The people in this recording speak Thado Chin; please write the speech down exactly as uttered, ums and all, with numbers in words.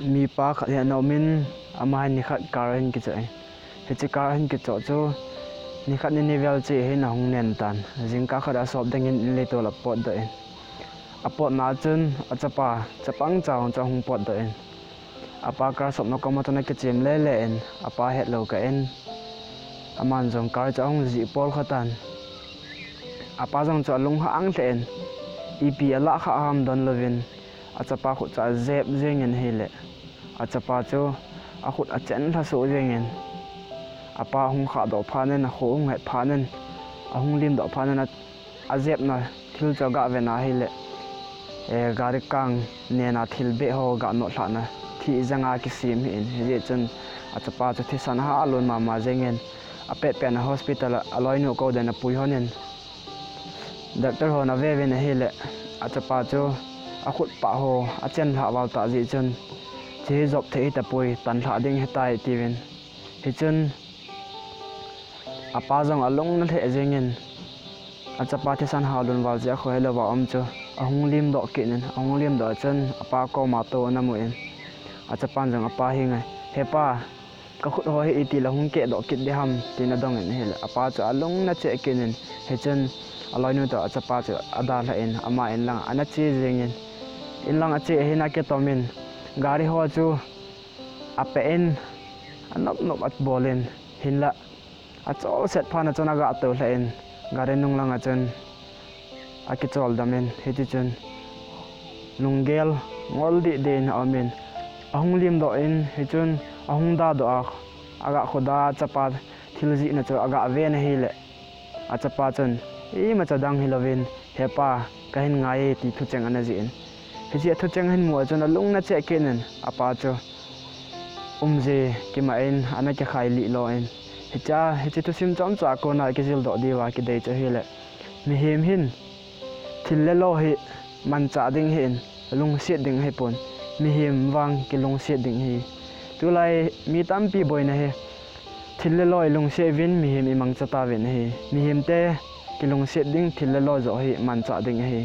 Mipa khat hi ana um in, ama hin nikhat car ahin kichoh in. Hiche car ahin kichoh chu, nikhat nini vel cheh hin ahung nen tan. Jingkah khat a sop ding in in le tol apotdoh in. Apotna chun, achapa, chapang cha chu ahung potdoh in. Apa car sopna koma chun akichem lele in, apa hetlou kah in. Aman jong car chu ahung jih pol kha tan. Apa jong chu alunghang lheh in, ipi alah kha ham donlouvin, achapa khut chu ajep jeng in ahile. Achapa chu akhut achen lha soh jeng in, apa ahung khahdoh phat in, akho ahung het phat in, ahung limdoh phat in, a, ajepna thil chu aga vena ahile, eh, gari kang nena thil beh ho aga notlhahna thih janga kisem hi in, hijeh chun achapa chu thisan hah lon mama jeng in, apetpet na hospital a aloinu kou den apui hon in, doctor hon ave uvin ahile, achapa chu akhut pah ho achen lhah val tah jeh chun, hiche hi jop thei hitapoi, tanlhah ding ahitai atiuvin. Hichun apa jong alung ana lheh jeng in, achapa thisan hah lon val jeh a kho helouva um chu ahung limdoh kit in, ahung limdoh chun apa koma tou ana mu in, achapan jong apa henga, He pa, kakhut ho hi itile hung kehdoh kit ding ham, tin adong in ahile, apa chu alung ana cheh kit in, hichun aloinu toh achapa chu adalhah in, ama inlang ana che jeng in, inlang ache ahin akitom in, gari ho chu apeh in, anop nop abol in, hinla acholset phat na chun aga tou lhah in, gari nung langa chun akichol dam in, hitichun lunggel ngol deh deh in aum in, ahung limdoh in, hichun ahung dadoh a, aga khoda achapa thil jihna chu aga ven ahile, achapa chun imacha dang hilouvin, He pa, kahin ngai e, ti thucheng ana jih in. Hiche athucheng ahin mu a chun alung ana cheh kit in, apa chu umji kimah in ana kikhai lih lo in. Hichea, hiche thusim chomcha a kona kijildoh diuva kidei chu ahile, mihem hin thil le lo hi manchah ding ahin, lungset ding ahipon, mihem vang kilungset ding ahi. Tulai mi tampi boina hi thil le lo ilungset uvin mihem imangcha tauvin ahi. Mihemte kilungset ding, thil le lo joh hi manchah ding ahi.